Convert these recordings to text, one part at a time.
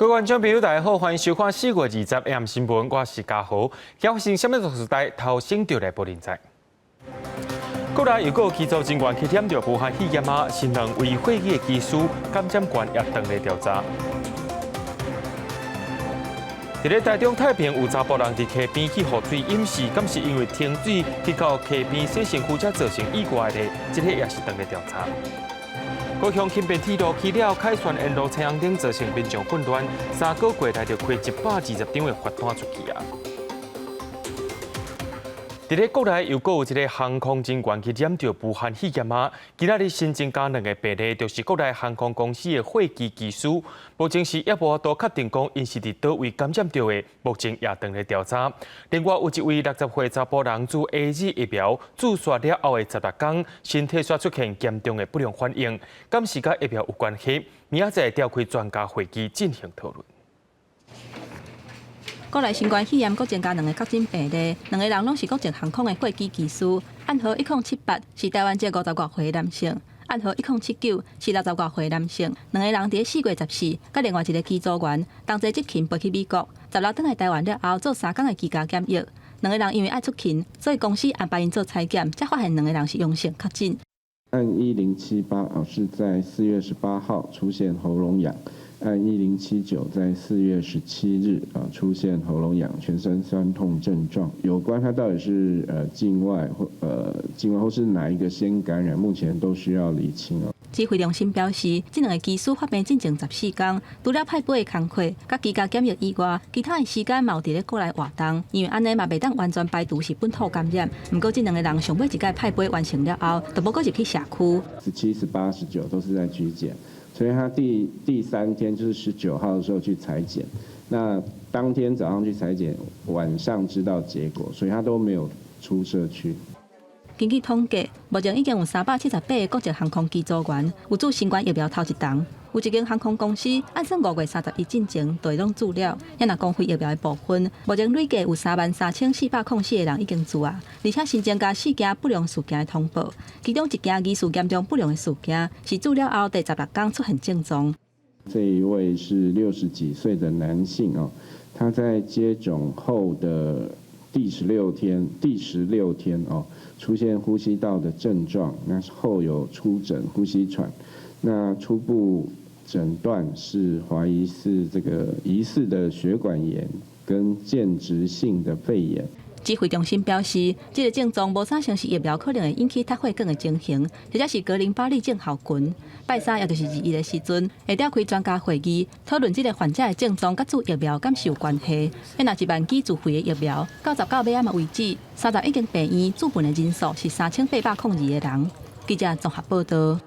各位觀眾朋友，大家好，歡迎收看4月20 AM 新聞，我是嘉豪。今發生啥物事代頭先就來報恁知。國內又閣有機組人員去染著武漢肺炎啊，是兩位貨機的機師，感染源也當咧調查。佇咧台中太平有查埔人佇溪邊去予水淹死，敢是因為停水去到溪邊洗身軀才造成意外的？這個也是當咧調查。高雄輕便鐵路起了凱旋沿路青紅燈造成民眾混亂，3個月內就開120張的罰單出去啊！佇咧國內又閣有一個航空人員去染著武漢肺炎啊！今仔日新增加兩個病例，就是國內航空公司的貨機機師。目前是猶無法度確定講𪜶是佇佗位感染著的，目前也當咧調查。另外有一位60歲查埔人注 AZ 疫苗注射了後的16天，身體煞出現嚴重的不良反應，敢是佮疫苗有關係？明仔載召開專家會議進行討論。國內新冠肺炎閣增加兩个確診病例，兩个人攏是國籍航空的貨機機師，案號1078是台灣籍50外歲男性，案號1079是60外歲男性。兩个人佇4月14，佮另外一个機組員同齊執勤飛去美國，16轉來台灣了後做3工的居家檢疫。兩个人因為愛出勤，所以公司安排𪜶做採檢，才發現兩个人是陽性確診。案1078啊，是在4月18號出現喉嚨癢。案1079在4月17日啊出現喉嚨癢、全身痠痛症狀，有關他到底是境外或是哪一個先感染，目前都需要釐清哦。指揮中心表示，這兩个機師發病進前14工，除了派飛的工課、佮居家檢疫以外，其他的時間嘛有佇咧國內活動，因為按呢嘛袂當完全排除是本土感染。毋過這兩个人上尾一擺派飛完成了後，就無閣入去社區。 17、18、19都是在居檢。所以他第三天就是19號的時候去採檢，那當天早上去採檢，晚上知道結果，所以他都沒有出社區。根據統計，目前已經有378個國籍航空機組員有注新冠疫苗頭一針。有一間航空公司按算5月31進前就會攏注了。啊若公費疫苗的部分，目前累計有33,404個人已經注啊，而且新增加四件不良事件的通報，其中一件疑似嚴重不良的事件是注了後第16天出現症狀。這一位是60幾歲的男性哦，他在接種後的第十六天，第十六天哦，出現呼吸道的症狀，那後有初診呼吸喘，那初步診斷是懷疑是這個疑似的血管炎跟間質性的肺炎。指揮中心表示，這个症狀無啥像是疫苗可能會引起脫血管的情形，或者是格林巴利症候群。拜三也就是21的時陣，會召開專家會議，討論這个患者的症狀佮注疫苗敢是有關係。若1萬劑自費的疫苗，到19尾仔嘛為止，31間病院注分的人數是3802個人。記者綜合報道。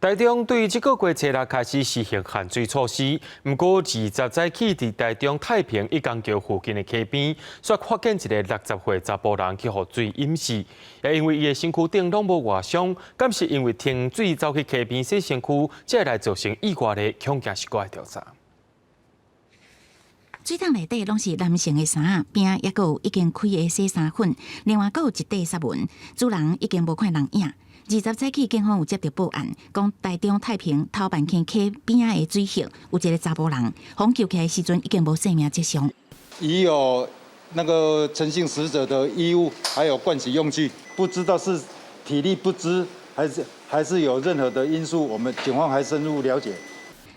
台中對這個月初六開始實行限水措施，毋過20早起佇台中太平一江橋附近的溪邊，煞發現一个60歲查埔人去予水淹死，也因為伊的身軀頂攏無外傷，敢是因為停水走去溪邊洗身軀，才會來造成意外的，恐驚是閣愛調查。水桶內底攏是男性的衫，邊仔猶閣有已經開的洗衫粉，另外閣有一塊紗紋，主人已經無看人影。20早起，警方有接著報案，講台中太平頭板坑溪邊仔的水域有一个查埔人，予救起來的時陣已經無生命跡象。已有那個陳姓死者的衣物，還有盥洗用具，不知道是體力不支，還是有任何的因素，我們警方還深入了解。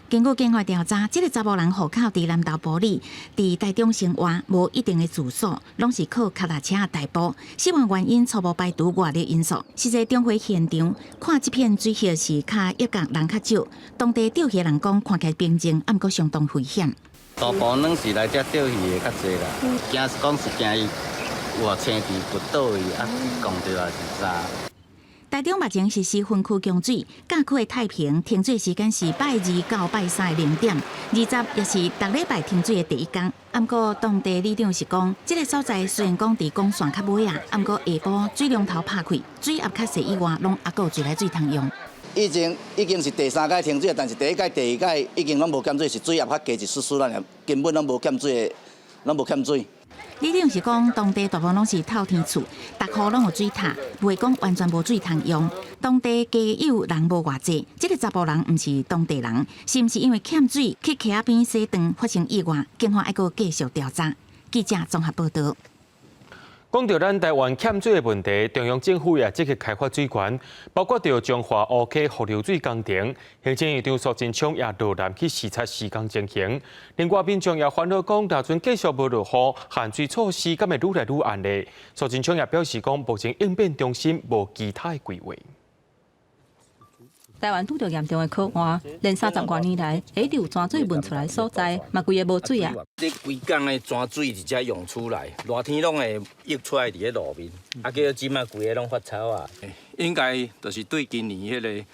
經過警方調查，這个查埔人戶口佇南投埔里，佇台中生活，無一定的住所，攏是靠腳踏車代步。死亡原因初步排除外力因素。實際中會現場看這片水域是較一角人較少，當地釣魚人講看起來平靜，毋過相當危險。大部分攏是來遮釣魚的較濟啦，驚是講是驚伊有青池跋倒去，啊，講著也是啥。台中目前實施分區供水，甲區的太平停水時間是拜二到拜三的0點，20也是逐禮拜停水的第一工。毋過當地里長是講，這个所在雖然講佇港線較尾仔，毋過下晡水龍頭拍開，水壓較細以外，攏猶閣有自來水通用。以前已經是第三擺停水，但是第一擺、第二擺已經攏無欠水，是水壓較低一絲絲啦，根本攏無欠水的，攏無欠水。里長是講，當地大部分攏是透天厝，逐戶攏有水塔，袂講完全無水通用。當地街友人無偌濟，這个查埔人毋是當地人，是毋是因為欠水去溪仔邊洗頓發生意外？警方愛閣繼續調查。記者綜合報導。講著咱台灣欠水的問題，中央政府也積極開發水源，包括著彰化烏溪伏流水工程。行政院長蘇貞昌也落南去視察施工情形。另外，民眾也煩惱講，若陣繼續無落雨，限水措施敢會愈來愈嚴厲。蘇貞昌也表示講，目前應變中心無其他的規劃。台灣拄著嚴重的渴旱，連30外年來，一直有泉水噴出來所在，嘛規个無水啊！這規工的泉水佇遮湧出來，熱天攏會溢出來佇咧路面，啊，叫這馬規个攏發臭啊！應該就是對今年彼个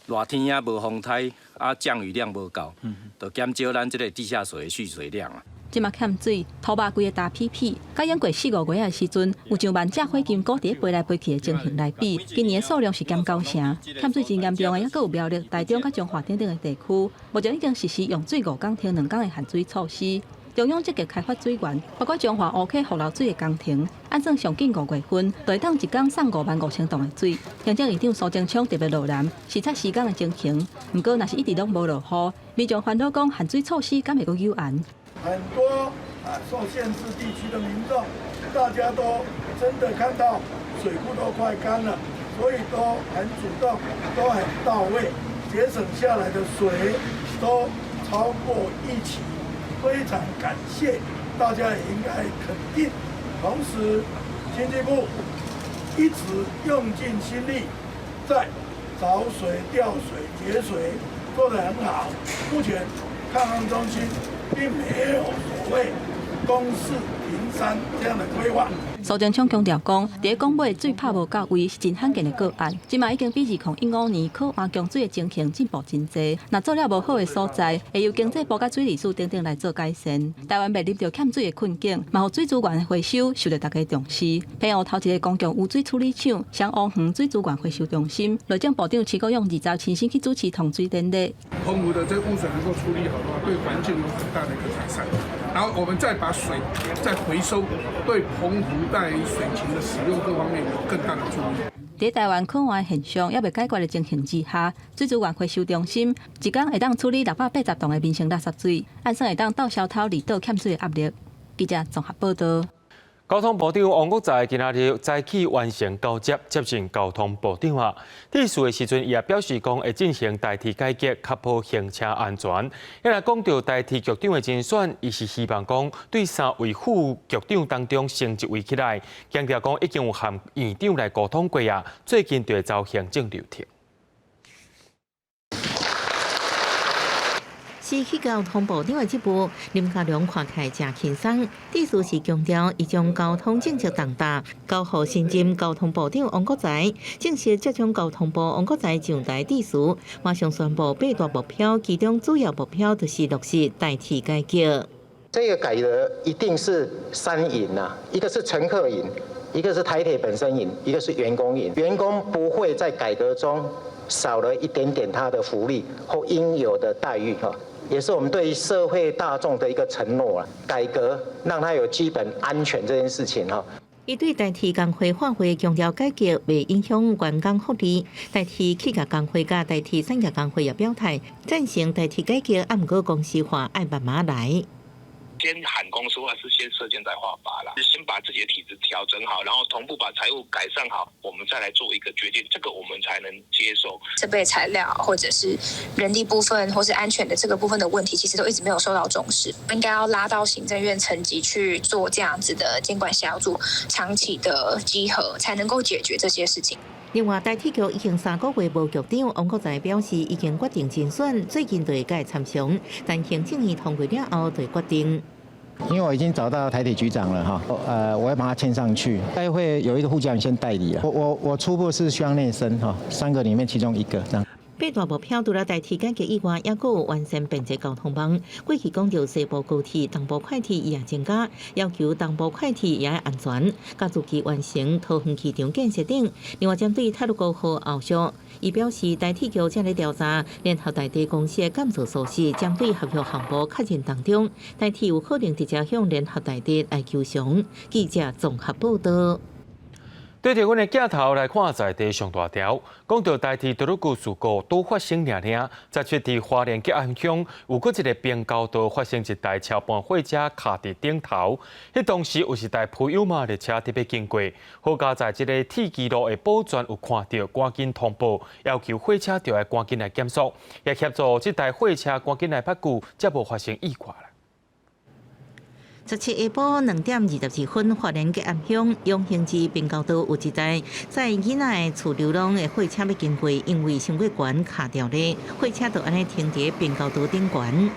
熱天也無風颱，啊降雨量無夠，就減少咱這个地下水的蓄水量啊。這馬欠水，土肉規个焦皮皮，佮經過四五月的時陣，有上萬隻火金姑佇咧飛來飛去的情形來比，今年的數量是減九成。欠水真嚴重的，猶閣有苗栗、台中佮彰化等等的地區，目前已經實施用水五工停兩工的限水措施。中央積極開發水源，包括彰化烏溪伏流水的工程，按算上緊五月份，就會當一工送55,000桶的水。行政院長蘇貞昌特別落南視察施工的情形，毋過若是一直攏無落雨，民眾煩惱講限水措施敢會閣有嚴？很多啊受限制地區的民眾，大家都真的看到水庫都快乾了，所以都很主動，都很到位，節省下來的水都超過預期，非常感謝大家，也應該肯定。同時，經濟部一直用盡心力在找水、調水、節水，做得很好。目前抗旱中心並沒有所謂公四停三這樣的規劃。蘇貞昌強調講，佇咧講尾水拍無到位是真罕見的個案，這馬已經比2015年渴旱供水的情形進步真濟。若做了無好的所在，會由經濟部佮水利署等等來做改善。台灣面臨著欠水的困境，嘛予水資源的回收受著大家重視。澎湖頭一个公共污水處理廠，雙烏園水資源回收中心，內政部長徐國勇20親身去主持通水典禮。澎湖的這污水能夠處理好的話，對環境有很大的一個改善。然後我們再把水再回收，對澎湖在水情的使用各方面有更大的注意。佇台灣渴旱現象猶未解決的情形之下，水資源回收中心一工會當處理680桶的民生垃圾水，按算會當鬥消偷離島欠水的壓力。記者綜合報導。交通部長王國材今仔日早起完成交接，接任交通部長啊。致辭的時陣，伊也表示講會進行台鐵改革，確保行車安全。一來講著台鐵局長的人選，伊是希望講對三位副局長當中升一位起來，強調講已經有和院長來溝通過啊，最近就會走行政流程。辭去交通部長的職務，林佳龍看起來誠輕鬆。致辭時強調，伊將交通政策重擔交予新任交通部長王國材，正式接掌交通部王國材上台致辭，馬上宣布八大目標，其中主要目標就是落實台鐵改革。這個改革一定是三贏啊，一個是乘客贏，一個是台鐵本身贏，一個是員工贏。員工不會在改革中少了一點點他的福利或應有的待遇哈。也是我們對社會大眾的一個承諾啊，改革讓他有基本安全這件事情哈。伊對台鐵工會發會強調改革袂影響員工福利。台鐵企業工會佮台鐵產業工會也表態贊成台鐵改革，啊毋過公司化愛慢慢來。先喊公司化是先射箭再畫靶啦，先把自己的體制調整好，然後同步把財務改善好，我們再來做一個決定，這個我們才能接受。設備材料或者是人力部分或是安全的這個部分的問題，其實都一直沒有受到重視，應該要拉到行政院層級去做這樣子的監管小組，長期的稽核，才能夠解決這些事情。另外，台鐵局已經3個月無局長，王國材表示已經決定人選，最近就會共參詳，但行政院通過了後就會決定。因為我已經找到台鐵局長了哈，我會把他簽上去，待會有一個副局長先代理。我初步是希望內升哈，三個裡面其中一個這樣。八大目標除了台鐵改革以外，猶閣有完善便捷交通網。過去講著西部高鐵、東部快鐵伊也增加，要求東部快鐵也愛安全，佮如期完成桃園機場建設等。另外，針對太魯閣號後續，伊表示台鐵局正咧調查聯合大地公司的監造屬實，針對合約項目確認當中，台鐵有可能直接向聯合大地來求償。記者綜合報導。對著阮的鏡頭來看，在地上大條，講到台鐵多個事故都發生爾爾，再出佇花蓮吉安鄉，有閣一个平交道發生一台超盤貨車卡佇頂頭，彼當時有一台普悠瑪列車佇欲經過，好佳哉這个鐵支路的保全有看著，趕緊通報，要求貨車著愛趕緊來減速，也協助這台貨車趕緊來撲救，才無發生意外啦。 17下晡2點22分，花蓮吉安鄉永興寺平交道有一台載囡仔的厝流浪的貨車欲經過，因為傷過懸卡著咧，貨車就按呢停佇平交道頂懸。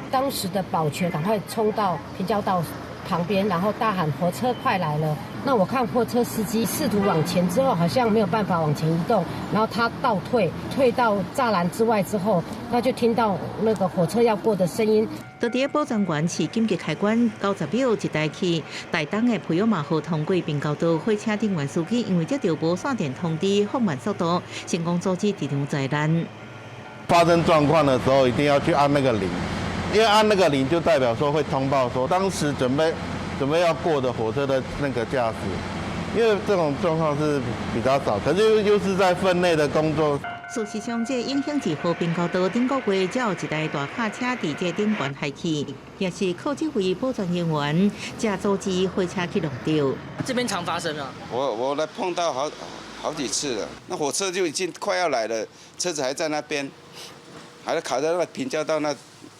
當時的保全趕快衝到平交道旁邊，然後大喊火車快來了。那我看貨車司機試圖往前之後，好像沒有辦法往前移動，然後他倒退，退到柵欄之外之後，那就聽到那個火車要過的聲音。當地保全員持緊急開關，90秒一台去台東的普悠瑪號通過平交道貨車頂懸司機，因為接著無線電通知放慢速度，成功阻止這場災難。發生狀況的時候，一定要去按那個鈴，因為按那個鈴就代表說會通報說當時準備要過的火車的那個駕駛，因為這種狀況是比較少，可是又是在分內的工作。事實上，這永興寺號平交道頂個月，才有一台大卡車佇這頂懸害去，也是靠這位保全人員才阻止貨車去弄著。這邊常發生啊！我來碰到好幾次了，那火車就已經快要來了，車子還在那邊，還卡在那個平交道那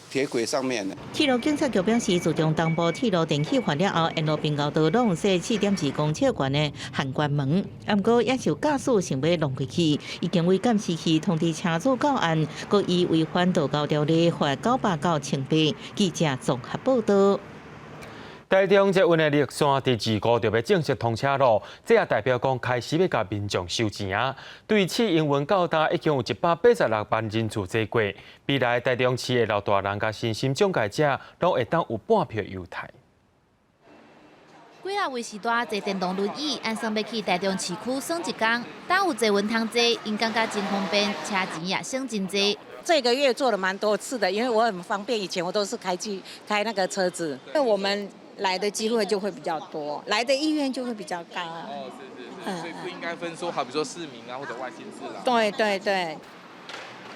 鐵軌上面呢。鐵路警察局表示，自從東部鐵路電氣化了後，沿路平交道攏設4.2公尺懸的限關門，毋過也是有駕駛想欲弄過去，已經為監視器通知車主到案，閣依違反道交條例罰900到1800。記者綜合報道。台中捷運的綠線佇25就欲正式通車囉，這也代表講開始欲共民眾收錢啊。對試營運到今已經有186萬人次坐過，未來台中市的老大人佮身心障礙者，攏會當有半票優待。幾仔位序大坐電動輪椅，按算欲去台中市區耍一工，但有捷運通坐，𪜶感覺真方便，車錢也省真濟。這個月坐了蠻多次的，因為我很方便，以前我都是開那個車子。那我們來的機會就會比較多，來的意願就會比較高。哦，是是是，所以不應該分說，好比說市民啊或者外縣市啦。對對對。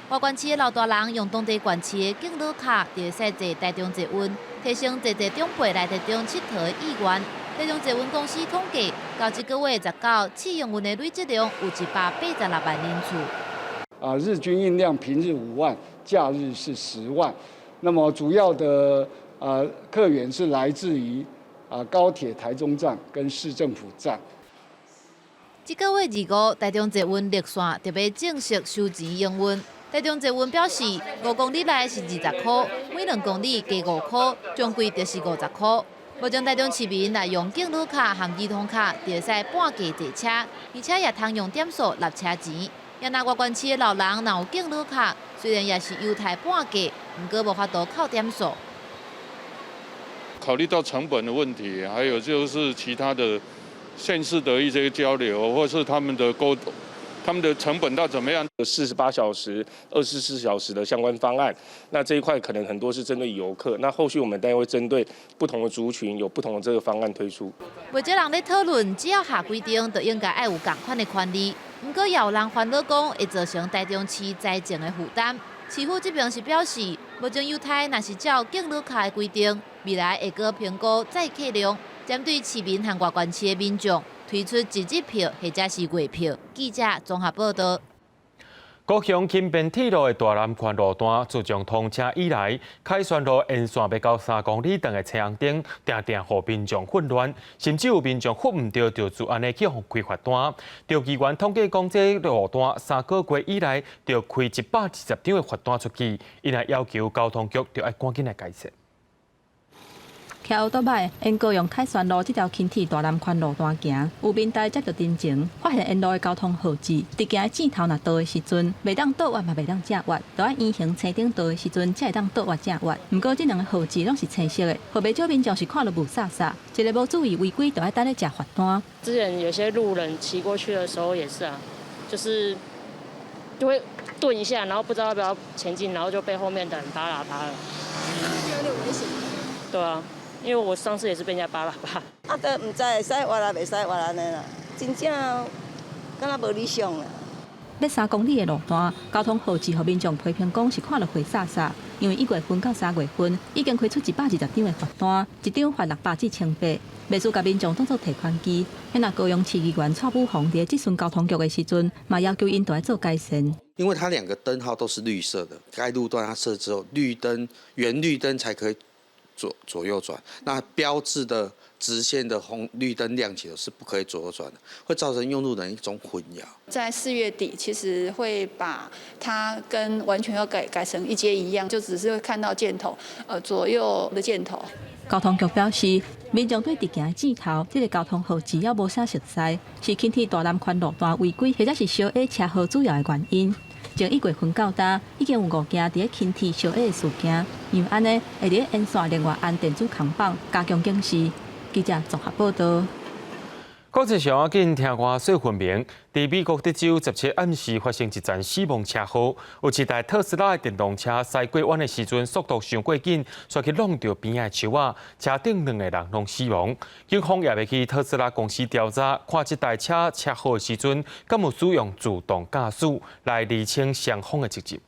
外縣市的老大人用當地縣市的敬老卡，就會使坐台中捷運，提升坐坐長輩來台中𨑨迌的意願。台中捷運公司統計，到這個月19，試營運的累積量有186萬人次。啊，日均運量平日5萬，假日是10萬。那麼主要的客源是來自於高鐵台中站跟市政府站。這個月25，台中捷運綠線就欲正式收錢營運。台中捷運表示，5公里內是20箍，每2公里加5箍，總計就是50箍。目前台中市民若用敬老卡和兒童卡，就會使半價坐車，而且也通用點數納車錢。也若外縣市的老人若有敬老卡，雖然也是優待半價，毋過無法度扣點數。考慮到成本的問題，還有就是其他的縣市的一些交流，或是他們的溝通，他們的成本到怎麼樣？ 48小時、24小時的相關方案，那這一塊可能很多是針對遊客。那後續我們當然會針對不同的族群，有不同的這個方案推出。不少人咧討論，只要下規定，就應該愛有仝款的權利。毋過也有人煩惱講，會造成台中市財政的負擔。市府這邊是表示，目前優待若是照敬老卡的規定，未來會閣評估載客量，針對市民和外縣市的民眾推出一日票或者是月票。記者綜合報道。高雄輕便鐵路的大南環路段，自從通車以來，凱旋路沿線欲到3公里長的青紅燈，定定予民眾混亂，甚至有民眾翕毋著，就自按呢去予開罰單。著議員統計講，這路段3個月以來，就開120張的罰單出去，𪜶也要求交通局著愛趕緊來改善。騎歐多擺沿高雄凱旋路這條輕鐵大南環路段行，有民代接著燈前，發現沿路的交通號誌，佇行的箭頭若到的時陣，袂當倒彎嘛袂當正彎，著愛圓形青燈到的時陣才會當倒彎正彎。毋過這兩个號誌攏是青色的，予袂少民眾是看著霧煞煞，一个無注意違規，就愛等咧食罰單。之前有些路人騎過去的時候也是啊，就是就會頓一下，然後不知道要不要前進，然後就被後面的人拔喇叭了。有點危險。對啊。因為我上次也是被人家拔喇叭。啊，都毋知會使彎抑袂使彎按呢啦，真正敢若無理想啦。欲3公里的路段，交通號誌予民眾批評講是看著火煞煞，因為1月份到3月份已經開出120張的罰單，一張罰600至1800，袂輸共民眾當作提款機。彼若高雄市議員蔡武鴻佇咧質詢交通局的時陣，嘛要求𪜶著愛做改善。因為它兩個燈號都是綠色的，該路段它設置後綠燈圓綠燈才可以左左右轉，那標誌的直線的紅綠燈亮起的是不可以左右轉的，會造成用路人一種混淆。在4月底，其實會把它跟完全要改改成一街一樣，就只是會看到箭頭，左右的箭頭。交通局表示，民眾對直行的箭頭，這个交通號誌猶無啥熟似，是輕鐵大南寬路段違規或者是燒焦車禍主要的原因。從1月份到今，已經有五件佇咧輕鐵燒焦的事件，因為按呢會佇咧沿線另外安電子扛棒，加強警示。記者綜合報導。國際上緊聽外小分明，佇美國德州17暗時發生一場死亡車禍，有一台特斯拉的電動車駛過彎的時陣，速度傷過緊，煞去挵著邊仔的樹仔，車頂兩個人攏死亡。警方也欲去特斯拉公司調查，看這台車車禍的時陣，敢有使用自動駕駛來釐清雙方的責任。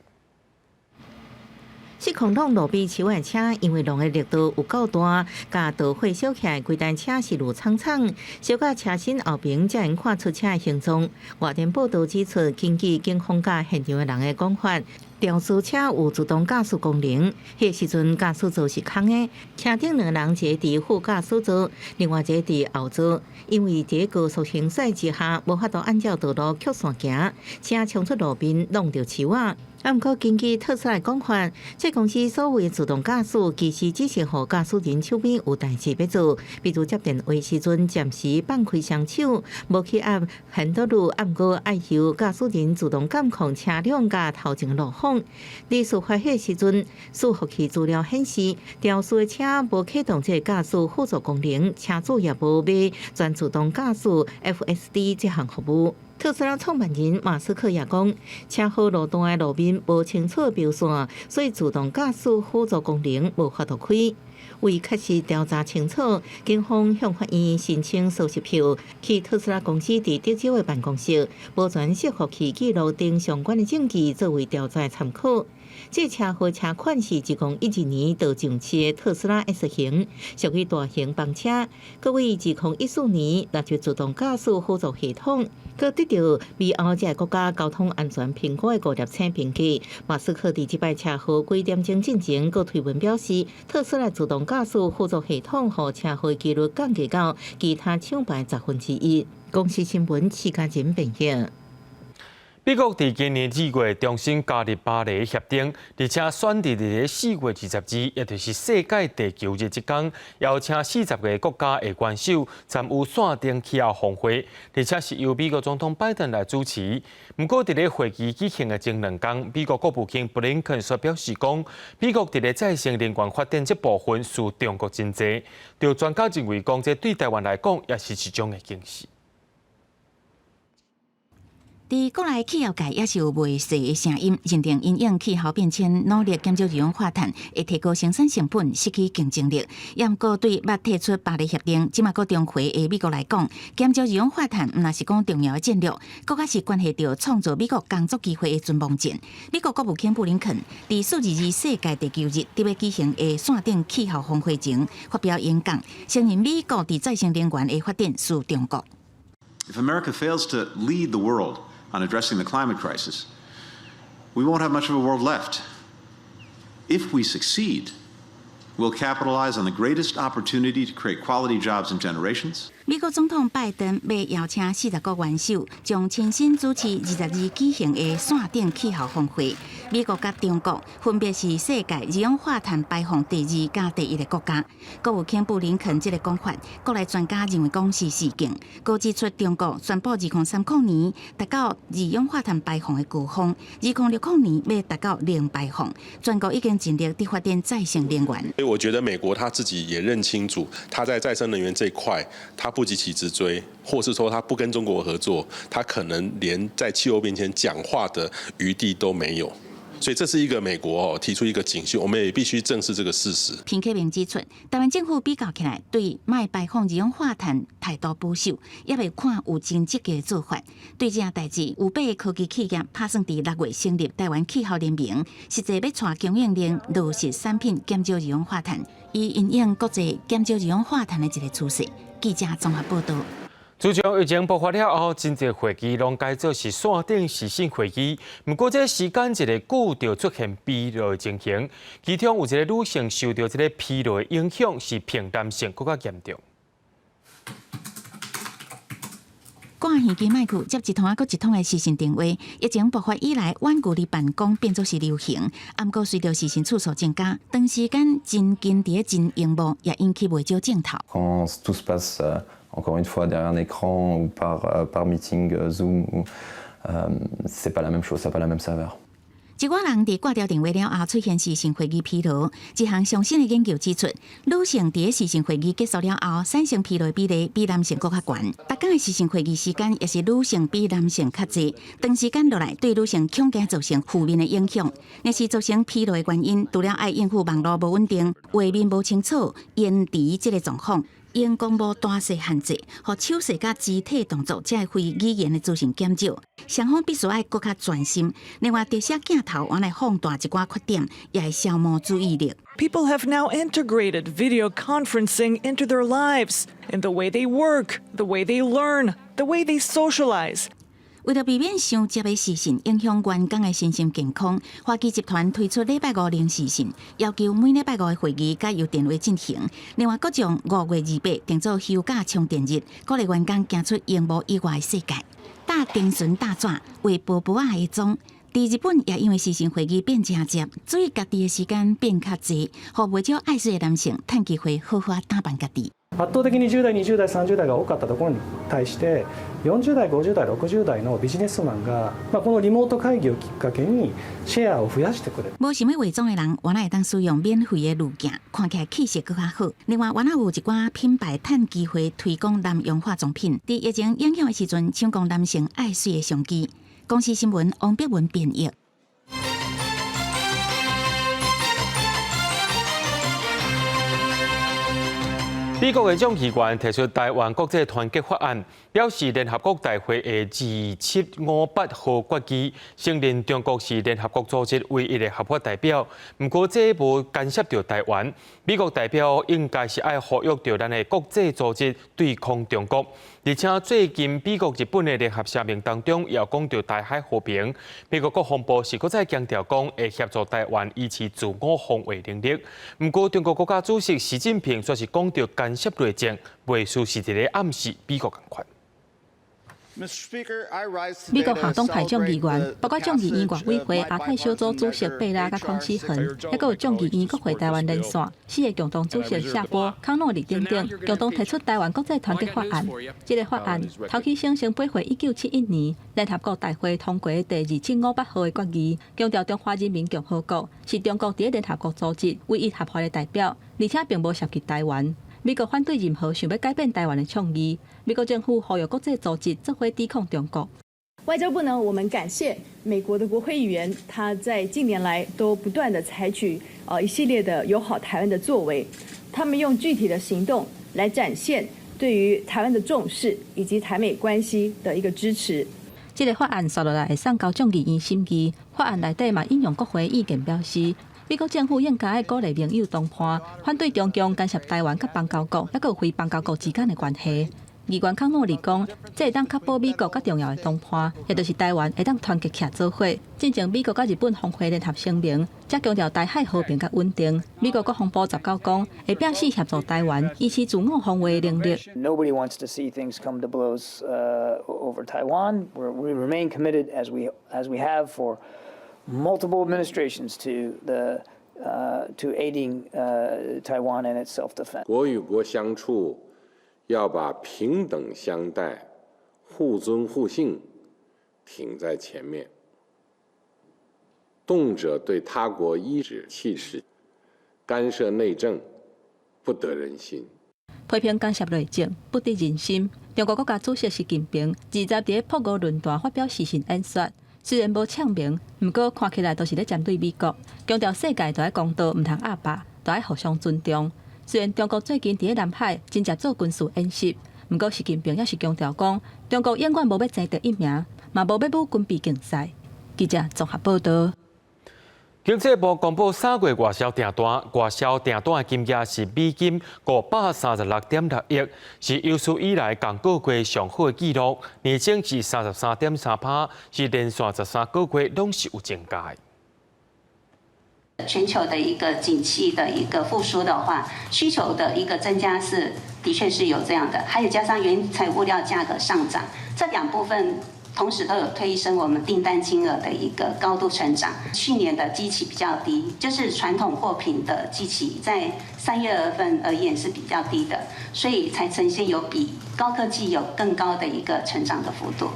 失控挵路邊樹仔車，因為挵的力度有夠大，共導火燒起來，規台車是怒沖沖，燒到車身後邊才會看出車的形狀。外電報導指出，根據警方佮現場的人的講法，肇事車有自動駕駛功能，彼時陣駕駛座是空的，車頂兩个人一个佇副駕駛座，另外一个佇後座。因為佇高速行駛之下，無法度按照道路曲線行，車衝出路面，挵著樹仔。啊，毋過根據特斯拉講法，這公司所謂自動駕駛，其實只是予駕駛人手邊有代誌欲做，比如接電話時陣暫時放開雙手，無去按 handle，啊，毋過愛由駕駛人自動監控車輛佮頭前路況。佇事發彼時陣，伺服器資料顯示，肇事的車無啟動這個駕駛輔助功能，車主也無買全自動駕駛 FSD 這項服務。特斯拉創辦人馬斯克也講，車禍路段的路面無清楚標線，所以自動駕駛輔助功能無法度開。為確實調查清楚，警方向法院申請搜尋票，去特斯拉公司佇德州的辦公室，保存伺服器記錄等相關的證據作為調查參考。這車禍車款是2012年就上市的特斯拉 S 型，屬於大型房車。閣於2014年納入自動駕駛輔助系統，閣得到美歐這個國家交通安全評估的5粒星評價。馬斯克佇這擺車禍幾點鐘進前，閣推文表示，特斯拉自動駕駛輔助系統予車禍幾率降低到其他廠牌1/10。公視新聞徐家仁編譯。美國佇今年2月重新加入巴黎協定，而且選佇佇咧4月22，也就是世界地球日這工，邀請40個國家的元首參與線頂氣候峰會，而且是由美國總統拜登來主持。毋過，佇咧會議舉行的前兩工，美國國務卿布林肯卻表示講，美國佇咧再生能源發展這部分輸中國真濟。就專家認為講，這對台灣來講也是一種的警示。佇國內氣候界也是有袂細的聲音，認定因應氣候變遷，努力減少二氧化碳，會提高生產成本，失去競爭力。也毋過對捌退出巴黎協定，這馬閣重回的美國來講，減少二氧化碳毋但是講重要的戰略，閣較是關係著創造美國工作機會的存亡戰。美國國務卿布林肯佇4·22世界地球日佇欲舉行的線頂氣候峰會前發表演講，承認美國佇再生能源的發展輸中國。 If America fails to lead the world on addressing the climate crisis, we won't have much of a world left. If we succeed, we'll capitalize on the greatest opportunity to create quality jobs in generations. 美國總統拜登欲邀請40國元首，將親身主持22舉行的線頂氣候峰會。美國佮中國分別是世界二氧化碳排放第二佮第一的國家。國務卿布林肯這个講法，國內專家認為講是示警，閣指出中國宣布2030年達到二氧化碳排放的高峰，2060年欲達到零排放，全國已經盡力佇發展再生能源。所以我覺得美國他自己也認清楚，他在再生能源這塊，他不急起直追，或是說他不跟中國合作，他可能連在氣候變遷講話的餘地都沒有。所以這是一個美國哦提出一個警訊，我們也必須正視這個事實。彭克明指出，台灣政府比較起來，對莫排放二氧化碳態度保守，猶未看有真積極的做法。對這項代誌，有八个科技企業拍算佇6月成立台灣氣候聯盟，實際欲帶供應鏈落實產品減少二氧化碳，以因應國際減少二氧化碳的一个趨勢。記者綜合報道。自從疫情爆發了後，真濟會議攏改做是線頂視訊會議。毋過，這個時間一个久，就出現疲勞的情形。其中有一个女性受著這个疲勞的影響，是比男性閣較嚴重。掛耳機麥克接一通仔閣一通的視訊電話，疫情爆發以來，遠距離辦公變做是流行。毋過隨著視訊次數增加，長時間真近佇咧真螢幕，也引起袂少症頭。 Quand tout se passe encore une fois derrière un écran ou par meeting Zoom, c'est pas la même chose, ça n'a pas la même saveur. 一寡人佇掛掉電話了後，出現視訊會議疲勞。一項上新的研究指出，女性佇視訊會議結束了後，產生疲勞的比例比男性閣較懸。逐工的視訊會議時間也是女性比男性較濟。長時間落來，對女性恐驚造成負面的影響。若是造成疲勞的原因，除了愛應付網路無穩定、畫面無清楚、延遲這个狀況。螢光幕大細限制，予手勢佮肢體動作，這非語言的資訊減少，雙方必須愛閣較專心。另外，特寫鏡頭原來放大一寡缺點，也會消磨注意力。 People have now integrated video conferencing into their lives, in the way they work, the way they learn, the way they socialize. 為著避免傷濟的視訊影響員工的身心健康，華基集團推出禮拜五零視訊，要求每禮拜五的會議改由電話進行。另外，閣將5月28定做休假充電日，鼓勵員工行出螢幕以外的世界。搭電船搭紙，畫薄薄仔的妝。佇日本也因為視訊會議變誠濟，屬於家己的時間變較濟，予袂少愛媠的男性趁機會好好打扮家己。圧倒的に10代、20代、30代が多かったところに対して40代、50代、60代のビジネスマンが、まあ、このリモート会議をきっかけにシェアを増やしてくれる。無想欲化妝的人，原來會當使用免費的濾鏡，看起來氣色閣較好。另外，原來有一寡品牌趁機會推廣男用化妝品，佇疫情影響的時陣，搶攻男性愛媠的商機。公視新聞王碧文編譯。美國的眾議員提出台灣國際團結法案，表示聯合國大會的2758號決議承認中國是聯合國組織唯一的合法代表。毋過這無干涉著台灣。美國代表應該是愛呼籲著咱的國際組織對抗中國。而且最近美國、日本的聯合聲明當中，也講著台海和平。美國國防部是閣再強調講，會協助台灣維持自我防衛能力。毋過中國國家主席習近平卻是講著干涉內政，袂輸是佇咧暗示美國仝款。美國跨黨派眾議員，包括眾議院外委會亞太小組主席貝拉佮鄺啟恆，猶閣有眾議院國會台灣連線四个共同主席夏波、康諾利等等，共同提出台灣國際團結法案。這个法案頭起先先背回1971年聯合國大會通過的第2758號的決議，強調中華人民共和國是中國佇聯合國組織唯一合法的代表，而且並無涉及台灣。美國反對任何想欲改變台灣的倡議。美國政府呼籲國際組織做伙抵抗中國。外交部呢，我們感謝美國的國會議員，他在近年來都不斷地採取一系列的友好台灣的作為，他們用具體的行動來展現對於台灣的重視以及台美關係的一個支持。這个法案紲落來會送交眾議院審議，法案內底嘛引用國會意見表示，美國政府應該愛鼓勵盟友談判，反對中共干涉台灣佮邦交國，猶閣有非邦交國之間的關係。議員康諾利講，這會當確保美國佮重要的談判，也就是台灣會當團結起來做伙。進前美國佮日本峰會聯合聲明，才強調台海和平佮穩定。美國國防部19講，會表示協助台灣維持自我防衛能力。 Nobody wants to see things come to blows over Taiwan. We remain committed, as we have for multiple administrations, to aiding Taiwan in its self-defense. 國與國相處，要把平等相待、互尊互信挺在前面。動輒對他國頤指氣使、干涉內政，不得人心。批評干涉內政，不得人心。中國國家主席習近平20佇咧朴梧論壇發表視訊演說，雖然無唱名，毋過看起來都是咧針對美國，強調世界著愛公道，毋通壓霸，著愛互相尊重。雖然中國最近佇咧南海真濟做軍事演習，毋過習近平猶是強調講，中國永遠無欲爭第一名，嘛無欲舞軍備競賽。記者綜合報導。經濟部公布3月外銷訂單，外銷訂單的金額是美金536.6億，是有史以來仝個月上好的紀錄。年增是33.3%，是連續13個月攏是有增加的。全球的一個景氣的一個復甦的話，需求的一個增加是的確是有這樣的，還有加上原材物料價格上漲，這兩部分。同時都有推升我們訂單金額的一個高度成長。去年的基期比較低，就是傳統貨品的基期在3月份而言是比較低的，所以才呈現有比高科技有更高的一個成長的幅度。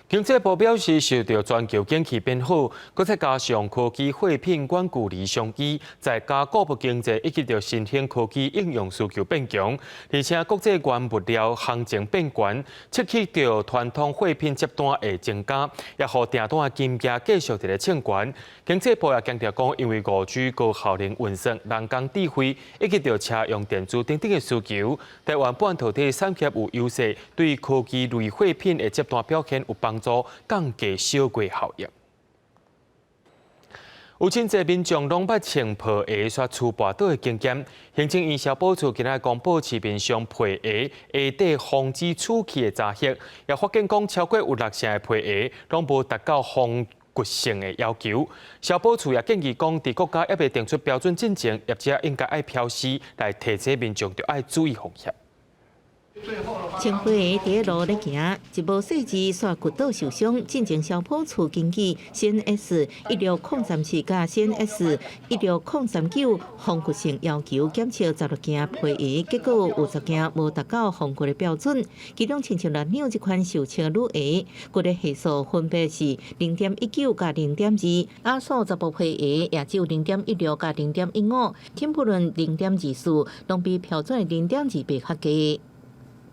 經濟部表示，受著全球景氣變好，閣再加上科技貨品遠距離商機，再加國部經濟以及著新興科技應用需求變強，而且國際原物料行情變懸，刺激著傳統貨品接單會增加，也予訂單的金額繼續佇咧衝懸。經濟部也強調講，因為5G 高效能運算、人工智慧以及著車用電子等等的需求，台灣半導體產業有優勢，對科技類貨品的接單表現有幫助，降低小規效應。有真濟民眾攏捌穿皮鞋煞出跋倒的經驗。行政院消保處今仔公布市面上皮鞋鞋底防止鼠氣的查核，也發現講超過有6成的皮鞋攏無達到防掘性的要求。消保處也建議講，佇國家猶未定出標準進前，業者應該愛標示來提醒民眾，著愛注意風險。穿皮鞋佇咧路咧行，一無細緻煞骨倒受傷。進前消保處根據 CNS 16037佮 CNS 16039防掘性要求檢測16件皮鞋，結果有10件無達到防掘的標準。其中親像蘭鳥這款受測女鞋，骨的係數分別是0.19佮0.2，阿數查埔皮鞋也只有0.16佮0.15，天不論0.24，攏比標準的0.28較低。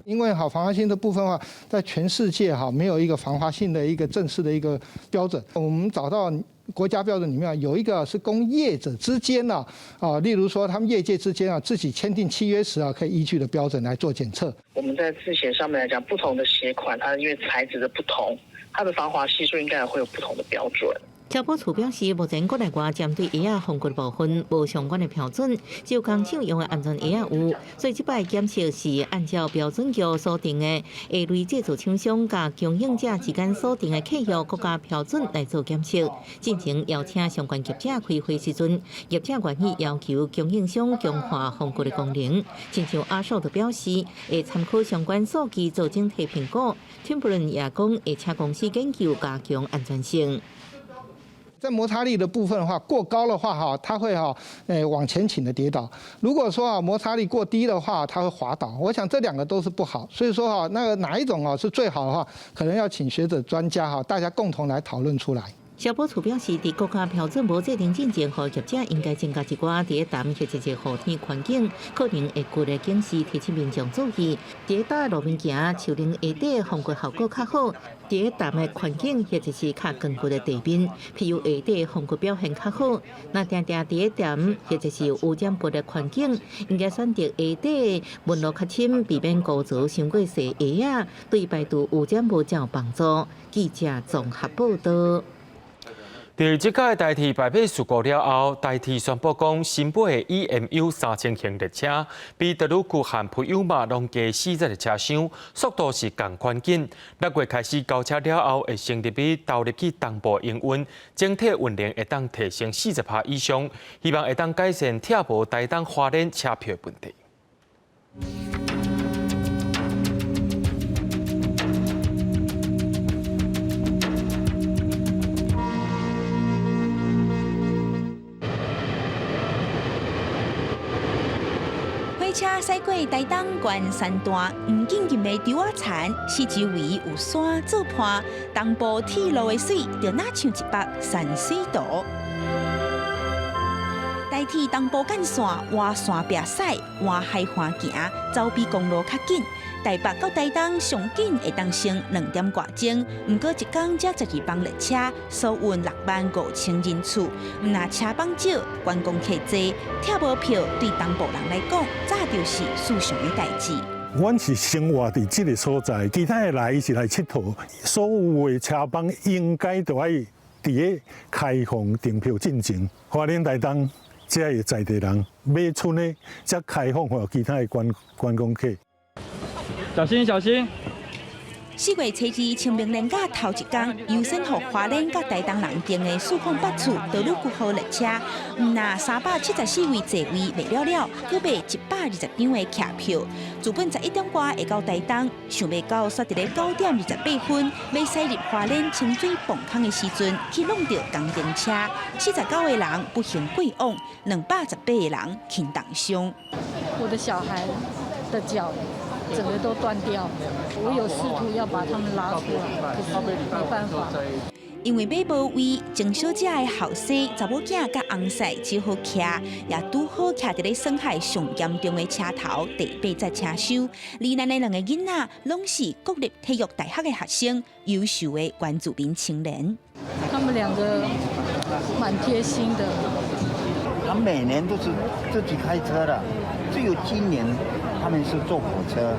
因為哈防滑性的部分的話，在全世界哈沒有一個防滑性的一個正式的一個標準。我們找到國家標準裡面有一個是供業者之間呢，啊，例如說他們業界之間啊自己簽訂契約時啊可以依據的標準來做檢測。我們在制鞋上面來講，不同的鞋款，它因為材質的不同，它的防滑係數應該會有不同的標準。消保處表示，目前國內外針對鞋仔防掘部分無相關的標準，只有工廠用的安全鞋仔有，所以這擺檢測是按照標準局所定的鞋類製造廠商佮供應者之間所定的契約國家標準來做檢測。進前邀請相關業者開會時陣，業者願意要求供應商強化防掘的功能。親像阿數就表示，會參考相關數據做整體評估。天不倫也講會請公司研究加強安全性。在摩擦力的部分的話，過高的話哈，它會哈，往前傾的跌倒；如果說啊摩擦力過低的話，它會滑倒。我想這兩個都是不好，所以說哈，那個哪一種啊是最好的話，可能要請學者專家哈，大家共同來討論出來。消保處表示，佇國家標準無制定進前，予業者應該增加一寡佇咧談或者是雨天環境可能會骨的警示，提醒民眾注意。佇咧大路邊行，樹林鞋底防掘效果較好；佇咧談的環境或者是較光骨的地面，譬如鞋底防掘表現較好。若定定佇咧談或者是有染物的環境，應該選擇鞋底紋路較深，避免污濁傷過細鞋仔，對排除污染物才有幫助。記者綜合報導。佇這屆台鐵排馬事故了後，台鐵宣布講，新買的 EMU 3000型列車比德魯固和普悠瑪攏加4節的車廂，速度是仝款緊。6月開始交車了後，會先入去投入去東部營運，整體運能會當提升40%以上，希望會當改善拆無台東花蓮車票的問題。火車駛過台東縣山段，黃金金的稻仔田，四周圍有山做伴，東部鐵路的水就若像一幅山水圖。台台鐵東部幹線換山壁駛，換海岸行，走比公路較緊。台北到台東上緊會當省2點外鐘，毋過一工才12班列車，輸運6萬5千人次。毋但車班少，觀光客濟，拆無票對東部人來講，早就是世常的代誌。阮是生活佇這个所在，其他的來是來𨑨迌，所有的車班應該都愛佇咧開放訂票進前，花蓮台東遮的在地人買春的，才開放予其他的觀觀光客。小心小心！ 4月初二清明連假頭一工，優先予花蓮佮台東人訂的408次德魯固號列車，毋但374位座位賣了了，閣賣120張的客票。自本11點外會到台東，想袂到煞佇咧9點28分，欲駛入花蓮清水磅空的時陣，去挵著工程車，49個人不幸過往，218個人輕重傷。我的小孩的腳整個都斷掉，我有試圖要把他們拉出來，可是沒辦法。因為馬無位，鄭小姐的後生查某囝佮翁婿只好徛，也拄好徛佇咧損害上嚴重的車頭第八節車廂。罹難的兩個囡仔，攏是國立體育大學的學生，優秀的原住民青年。他們兩個蠻貼心的。他每年都是自己開車的，只有今年他們是坐火車，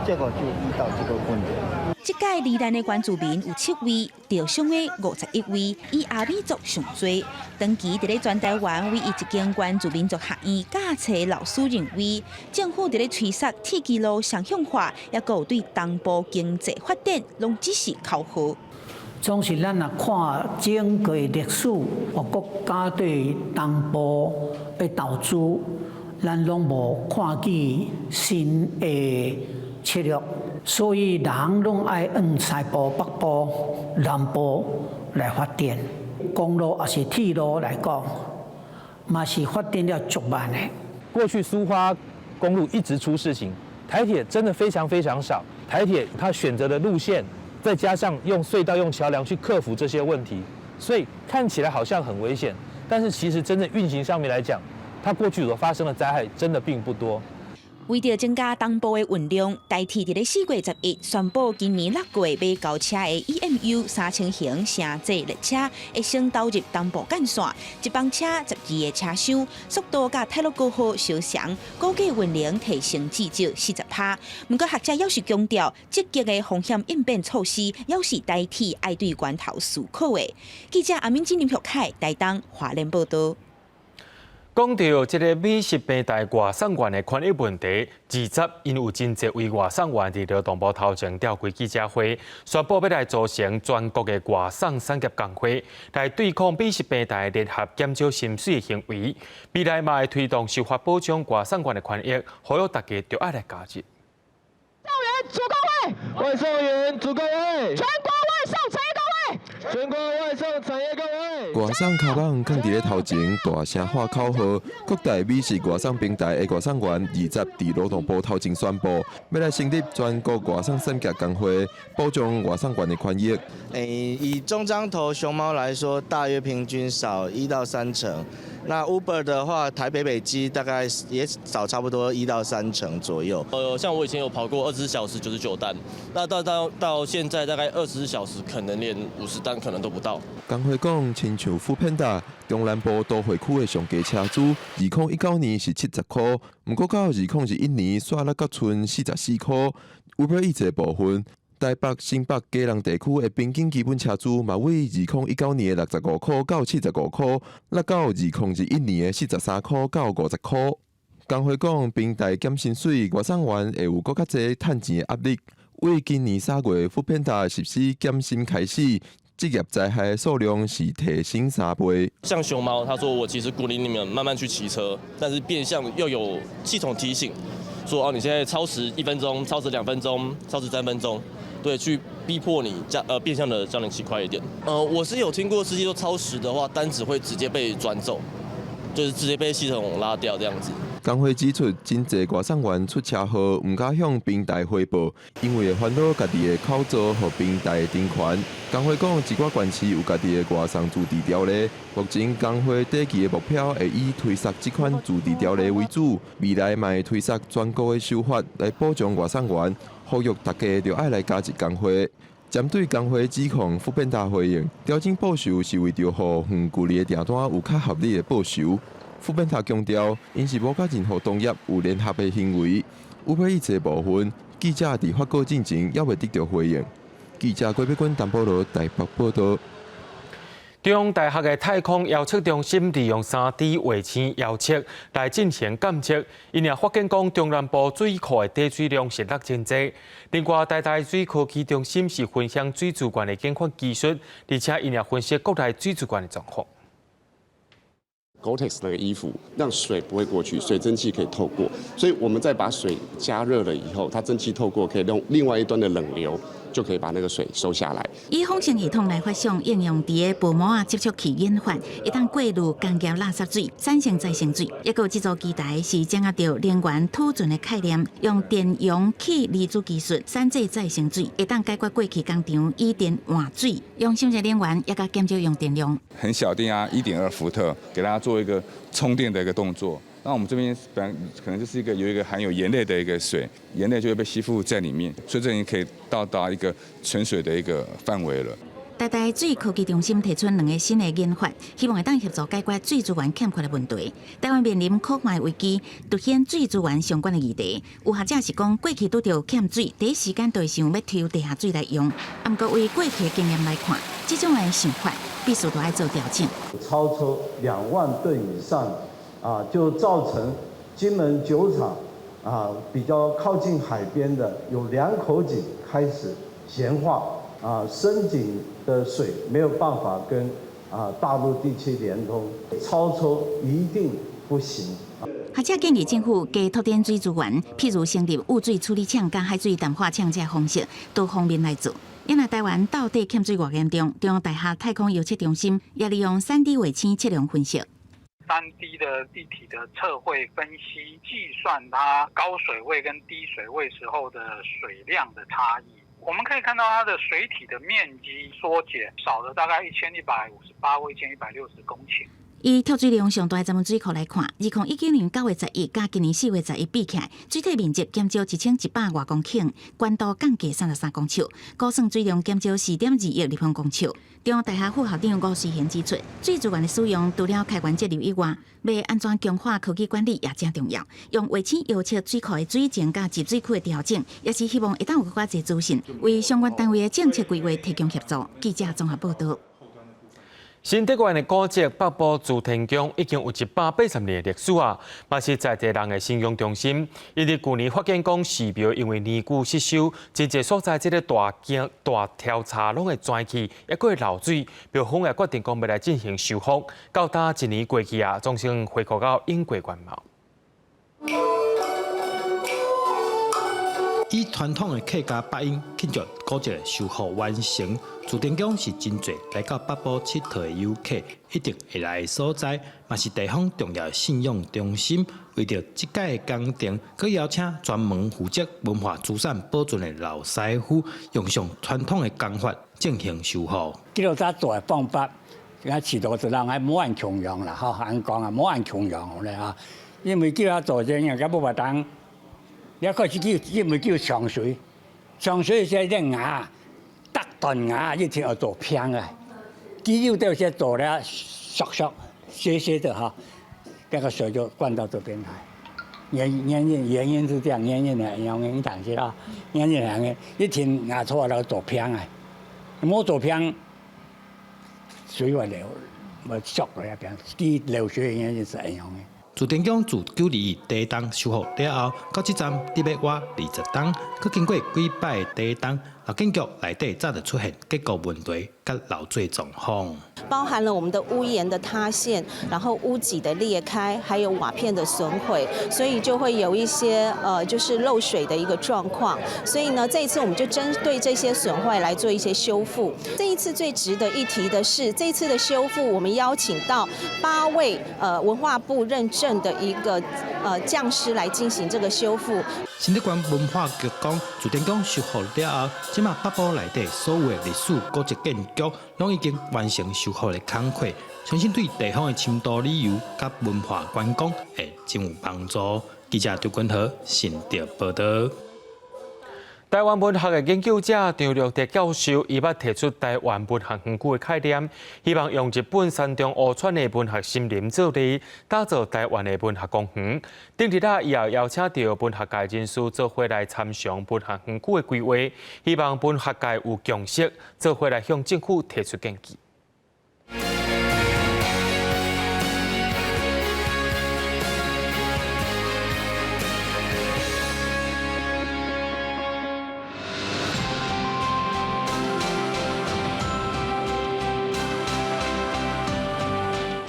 結果就遇到這個問題。這屆罹難的原住民有七位，著傷的51位，以阿美族上濟。長期佇咧全台灣唯一一間原住民族學院教冊老師認為，政府佇咧催促鐵支路雙向化，抑閣有對東部經濟發展，攏只是口號。總是咱若看整個歷史，國家對東部的投資，咱攏無看見新的策略，所以人攏愛往西部、北部、南部來發展。公路抑是鐵路來講，嘛是發展了足慢的。過去蘇花公路一直出事情，台鐵真的非常非常少。台鐵它選擇的路線，再加上用隧道、用橋梁去克服這些問題，所以看起來好像很危險，但是其實真正運行上面來講，它過去所發生的災害真的並不多。為著增加東部的運量，台鐵佇咧4月11宣布，今年6月買交車的 EMU 3000型城際列車會先導入東部幹線，一班車12個車廂，速度佮太魯閣號相仿，估計運能提升至少40%。毋過學者猶是強調，積極的風險應變措施，猶是台鐵愛對源頭思考的。記者阿敏金林玉凱台東花蓮報導。講著這个美食平台外送員的權益問題，二十𪜶有真濟位外送員佇勞動部頭前召開記者會，宣布欲來組成全國的外送產業工會，來對抗美食平台聯合減少薪水的行為。未來嘛會推動修法保障外送員的權益，呼籲大家著愛來加入。送員組工會，外送員組工會，全國外送產業工會，全國外送產業工會。外送跤蠓囥佇咧頭前，大聲喊口號。各大美食外送平台的外送員二十佇勞動部頭前宣布，欲來成立全國外送產業工會，保障外送員的權益。欸，以中彰投熊貓來說，大約平均少1到3成。那 Uber 的話，台北北基大概也少差不多1到3成左右。像我以前有跑過24小時99單，那到現在大概24小時可能連50單可能都不到。工會講，親像 foodpanda 中南部都會區的上低車資，2019年是70箍，毋過到2021年煞落閣賰44箍。Uber Eats 的部分，台北、新北、基隆地區的平均基本車資嘛，為2019年的65箍到75箍，落到2021年的43箍到50箍。工會講，平台減薪水，外送員會有閣較濟趁錢的壓力。為今年3月 foodpanda 實施減薪開始，職業災害的數量是提升3倍。像熊貓，他說我其實鼓勵你們慢慢去騎車，但是變相又有系統提醒，說哦你現在超時1分鐘、超時2分鐘、超時3分鐘，對，去逼迫你加變相的叫你騎快一點。我是有聽過司機說超時的話，單子會直接被轉走，就是直接被系統拉掉這樣子。工會指出，真濟外送員出車禍，毋敢向平台回報，因為會煩惱家己的口座予平台的停權。工會講，一寡縣市有家己的外送自治條例，目前工會短期的目標會以推捒這款自治條例為主，未來嘛會推捒全國的修法來保障外送員，呼籲大家著愛來加入工會。針對工會指控，foodpanda 回應，調整報酬是為著予遠距離的訂單有較合理的報酬。foodpanda 強調，𪜶是無佮任何同業有聯合的行為。Uber Eats 的部分，記者佇發稿進前猶未得著回應。記者郭美君、陳保羅台北報導。中央大學的太空遙測中心利用3D 衛星遙測來進行監測，𪜶也發現講中南部水庫的底水量是落真濟。另外，台大水科技中心是分享水資源的研發技術，而且𪜶也分析國內水資源的狀況。 Gore-Tex 那個衣服，讓水不會過去，水蒸氣可以透過，所以我們再把水加熱了以後，它蒸汽透過，可以用另外一端的冷流，就可以把那個水收下來。以仿生系統來發想應用佇個薄膜仔接觸器研發，會當過濾工業垃圾水，產生再生水。抑閣有這組機台是掌握著能源儲存的概念，用電容器離子技術產製再生水，會當解決過去工廠以電換水，用省這能源，抑閣減少用電量。很小電壓，1.2伏特，給大家做一個充電的一個動作。那我們這邊本來可能就是一個有一個含有鹽類的一個水，鹽類就會被吸附在裡面，所以這已經可以到達一個純水的一個範圍了。台大水科技中心提出兩个新的研發，希望會當協助解決水資源欠缺的問題。台灣面臨苦旱危機，凸顯水資源相關的議題。有學者是講，過去拄著欠水，第一時間就會想欲抽地下水來用。啊，毋過為過去的經驗來看，這種的想法必須都愛做調整。超出2萬噸以上，啊，就造成金門酒廠啊比較靠近海邊的有兩口井開始鹹化，啊，深井的水沒有辦法跟啊大陸地區連通，超抽一定不行。學者建議政府加拓展水資源，譬如成立污水處理廠、佮海水淡化廠這方式，多方面來做。因為台灣到底欠水偌嚴重，中央大學太空遙測中心也利用3D 衛星測量分析。 3D 的立體的測繪分析，計算它高水位跟低水位時候的水量的差異。我們可以看到它的水體的面積縮減，少了大概1158或1160公頃。以蓄水量上大的石門水庫來看，2019年9月11佮今年4月11比起來，水體面積減少1100外公頃，懸度降低33公尺，估算水量減少4.2億立方公尺。中央大學副校長吳瑞賢指出，水資源的使用除了開源節流以外，欲按怎強化科技管理也誠重要。用衛星遙測水庫的水情佮集水區的調整，也是希望會當有閣較濟資訊，為相關單位的政策規劃提供協助。記者綜合報導。新竹縣的古蹟北埔慈天宮已經有180年的歷史啊，嘛是在地人的信仰中心。𪜶佇舊年發現講寺廟因為年久失修，真濟所在這个大鏡大柱柴攏會磚去，抑閣會漏水，廟方也決定講欲來進行修復。到今一年過去啊，總算恢復到應過原貌。以傳統的客家八音慶祝古蹟修復完成，慈天宮是真濟來到北埔𨑨迌的遊客一定會來的所在，嘛是地方重要的信仰中心。為著這擺的工程，閣邀請專門負責文化資產保存的老師傅，用上傳統的工法進行修復。這個早做的方法，這個時代人還無按強用啦，吼，按講啊，無按強用咧哈，因為叫他做這樣，佮無法當。你開始叫，因為叫上水，上水是這瓦，搭斷瓦一定要做偏的，肌肉都是做了縮縮、斜斜的哈，那個水就灌到這邊來。原因是這樣，原因的原因但是啦，原因兩個一天瓦錯了做偏的，沒做偏，水會流，會縮落來邊，啲流水原因是這樣的。慈天宮自921地動修復了後，到這站得欲倚20冬，閣經過幾擺的地動，老建築內底早就出現結構問題佮漏水狀況，包含了我們的屋檐的塌陷，然後屋脊的裂開，還有瓦片的損毀，所以就會有一些就是漏水的一個狀況。所以呢，這一次我們就針對這些損壞來做一些修復。這一次最值得一提的是，這一次的修復，我們邀請到8位文化部認證的一個匠師來進行這個修復。新竹縣文化局講，自天宮修復了後，這馬北部內底所有的歷史古蹟建築，攏已經完成修復的工課，相信對地方的深度旅遊佮文化觀光會真有幫助。記者張君和新竹報導。台灣文學的研究者張良德教授，伊捌提出台灣文學園區的概念，希望用日本山中湖川的文學森林做例，打造台灣的文學公園。頂日啊，伊也邀請著文學界人士做伙來參詳文學園區的規劃，希望文學界有共識，做伙來向政府提出建議。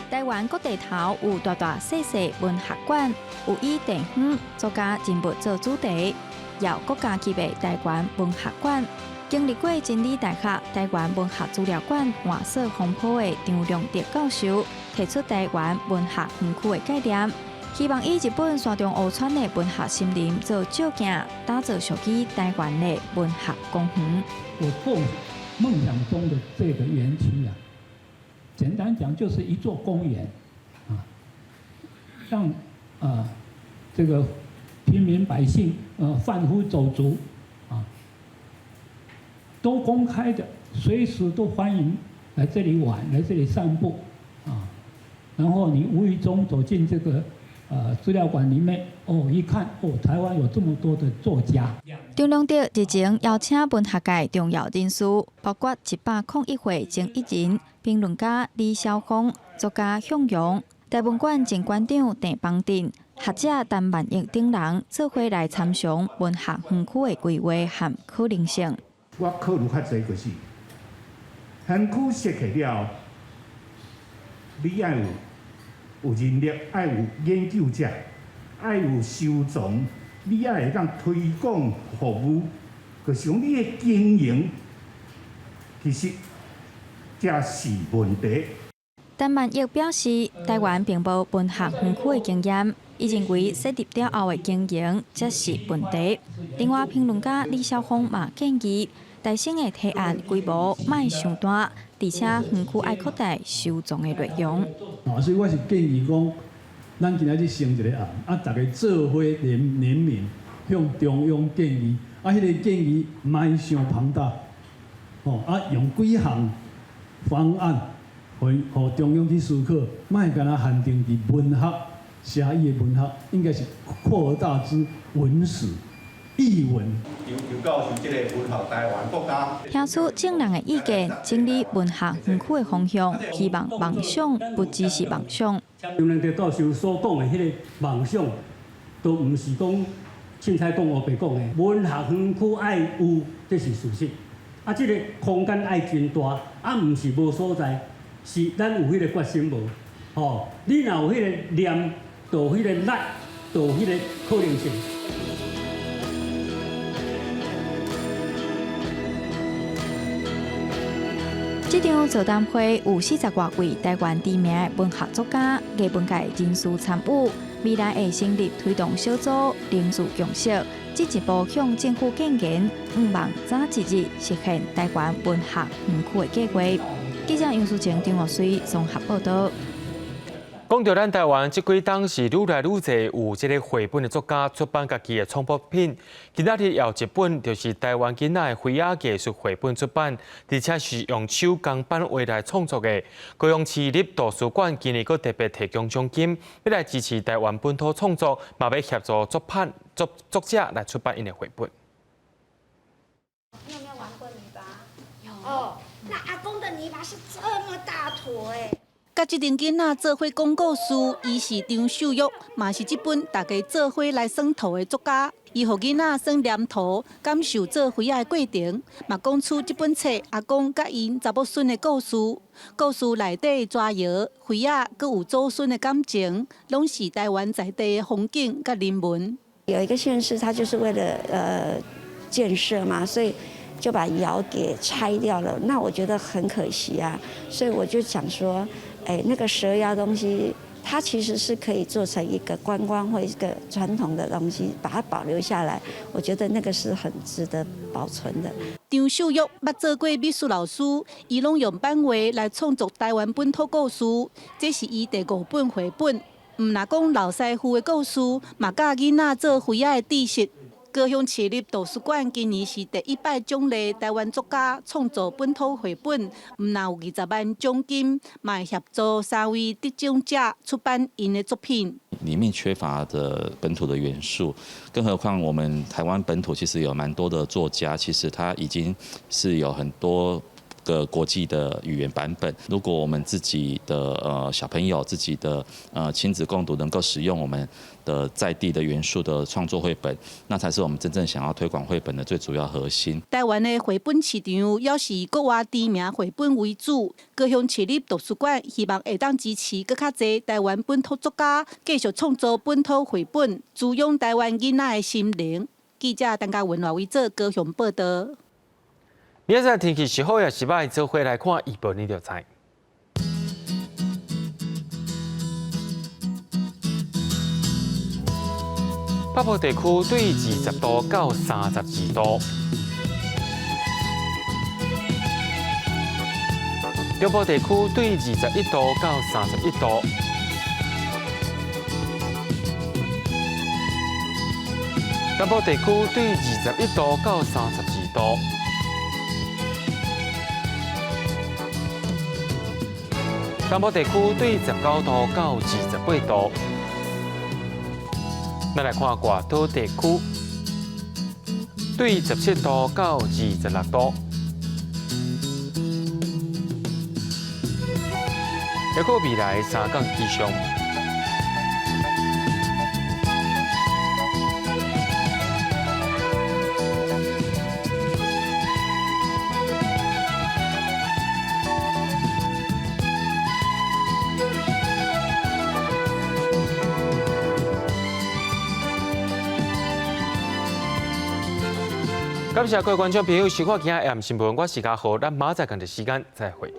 台灣各地頭有大大細細文學館，有以地方作家人物做主題，有國家級的台灣文學館。經歷過真理大學台灣文學資料館換算風波的張良德教授，提出台灣文學園區的概念，希望以日本山中湖川的文學森林做借鏡，打造屬於台灣的文學公園。我夢想中的這個園區啊，簡單講就是一座公園，啊，讓啊這個平民百姓、販夫走卒啊，都公開的，隨時都歡迎來這裡玩，來這裡散步，啊，然後你無意中走進這個資料館裡面，哦，一看，哦，台灣有這麼多的作家。張良德日前邀請文學界重要人士，包括101歲曾一人、評論家李筱峰、作家向陽、台文館前館長鄭邦鎮、學者陳萬益等人，做伙來參詳文學園區的規劃和可能性。我考慮較濟就是，園區設計了後，你愛有人力，愛有研究者，愛有收藏，你愛會當推廣服務，就是講你的經營，其實才是問題。陳萬益表示，台灣並無文學園區的經驗，伊認為設立了後的經營才是問題。另外，評論家李筱峰嘛建議，台省的提案規模莫傷大，而且園區愛擴大收藏的內容。啊，所以我是建議講，咱今仔日成一個案，啊，大家做伙聯名向中央建議，啊，彼個建議莫傷龐大，吼，啊，用幾項方案，予中央去思考，莫干焦限定佇文學、寫意的文學，應該是擴而大之文史、藝文。劉教授這個文學台灣國家，聽取眾人的意見，整理文學園區的方向，希望夢想不只是夢想。張良德教授所講的彼個夢想，都毋是講凊彩講烏白講的。文學園區愛有，這是事實。啊，這個空間愛真大，啊，毋是無所在，是咱有彼個決心無？吼，你若有彼個念，就有彼個力，就有彼個可能性。這場座談會有40外位台灣知名的文學作家、藝文界人士參與，未來會成立推動小組，凝聚共識，進一步向政府建言，向望早一日實現台灣文學園區的計劃。記者楊淑晴、張岳水綜合報導。講著咱台灣這幾冬是愈來愈濟有這個繪本的作家出版家己的創作品。今仔日有一本就是台灣囡仔的飛仔藝術繪本出版，而且是用手工版畫來創作的。高雄市立圖書館今年閣特別提供獎金，欲來支持台灣本土創作，嘛欲協助作者來出版𪜶的繪本。你有沒有玩過泥巴？有。哦，那阿公的泥巴是這麼大坨欸。佮這陣囡仔做伙講故事，伊是張秀玉，嘛是這本大家做伙來耍塗的作家。伊伊予囡仔耍黏土，感受做花仔的過程，嘛講出這本冊阿公佮𪜶查某孫的故事。故事內底蛇窯、花仔，閣有祖孫的感情，攏是台灣在地的風景佮人文。有一個縣市，它就是為了建設嘛，所以就把窯給拆掉了。那我覺得很可惜啊，所以我就想說，那個蛇窯東西，它其實是可以做成一個觀光或一個傳統的東西，把它保留下來，我覺得那個是很值得保存的。張秀玉捌做過美術老師，伊攏用版畫來創作台灣本土故事，這是伊第五本繪本。毋若講老師傅的故事，嘛教囡仔做花仔的知識。高雄市立圖書館今年是第一擺獎勵台灣作家創作本土繪本，毋若有20萬獎金，嘛會協助三位得獎者出版𪜶的作品。裡面缺乏的本土的元素，更何況我們台灣本土其實有蠻多的作家，其實他已經是有很多個國際的語言版本。如果我們自己的小朋友、自己的親子共讀能夠使用我們的在地的元素的創作繪本，那才是我們真正想要推廣繪本的最主要核心。台灣的繪本市場猶是國外知名繪本為主，高雄市立圖書館希望會當支持閣較濟台灣本土作家繼續創作本土繪本，滋養台灣囡仔的心靈。記者陳嘉文、賴維做高雄報道。明仔載天氣是好抑是䆀，做伙來看預報，你就知。北部地區對20度到32度，中部地區對21度到31度，南部地區對21度到32度。東部地區對19度到28度，咱來看外島地區對17度到26度，抑閣未來三天氣象。感謝各位觀眾朋友收看今仔下暗新聞，我是嘉豪，咱明仔載仝一時間再會。